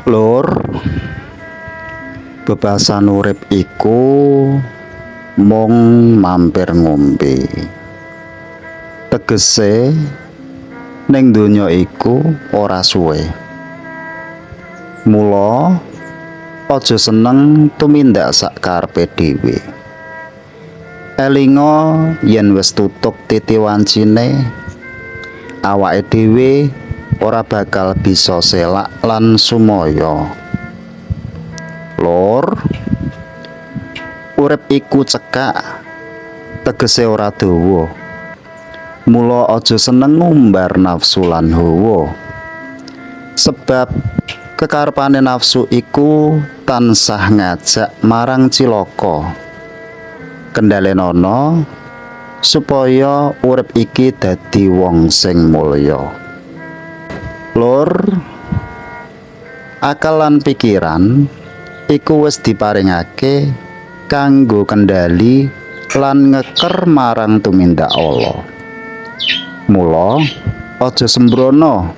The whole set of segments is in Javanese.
Lur, bebasan urip iku mung mampir ngombe. Tegese ning donya iku ora suwe. Mula aja seneng tumindak sak karepe dhewe. Elinga yen wis tutuk titi wancine, awake dhewe ora bakal bisa selak lan sumaya. Lur, urip iku cekak, tegese ora dawa. Mula aja seneng ngumbar nafsu lan hawa. Sebab kekarepane nafsu iku tansah ngajak marang cilaka. Kendhalenono supaya urip iki dadi wong sing mulya. Lur, akal lan pikiran iku wis diparingake kanggo kendhali lan ngeker marang tumindak Allah. Mula aja sembrono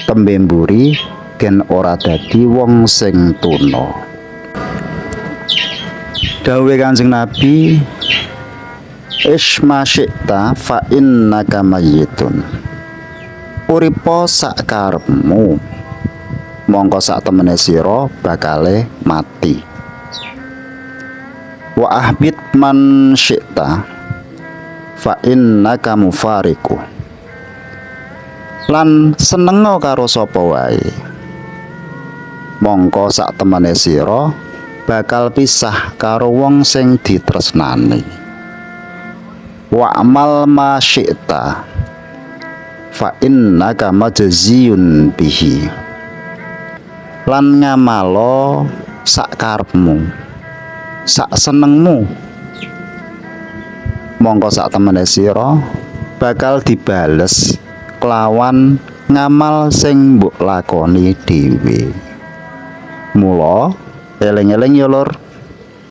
tembe mburi gen ora dadi wong sing tuna. Dawuhe Kanjeng Nabi, "Ish ma syi'ta fa innaka mayyitun." Uripa sak karepmu, mongko sak temene sira bakale mati. Wa ahbib man syi'ta fa innaka mufariqu. Lan senenga karo sapa wae, mongko sak temene sira bakal pisah karo wong sing ditresnani. Wa amal ma syi'ta fa innaka majziyun bihi. Lan ngamalo sak karepmu, sak senengmu, mongko sak temene sira bakal dibales kelawan ngamal sing mbok lakoni dhewe. Mula eling-eling ya, Lur.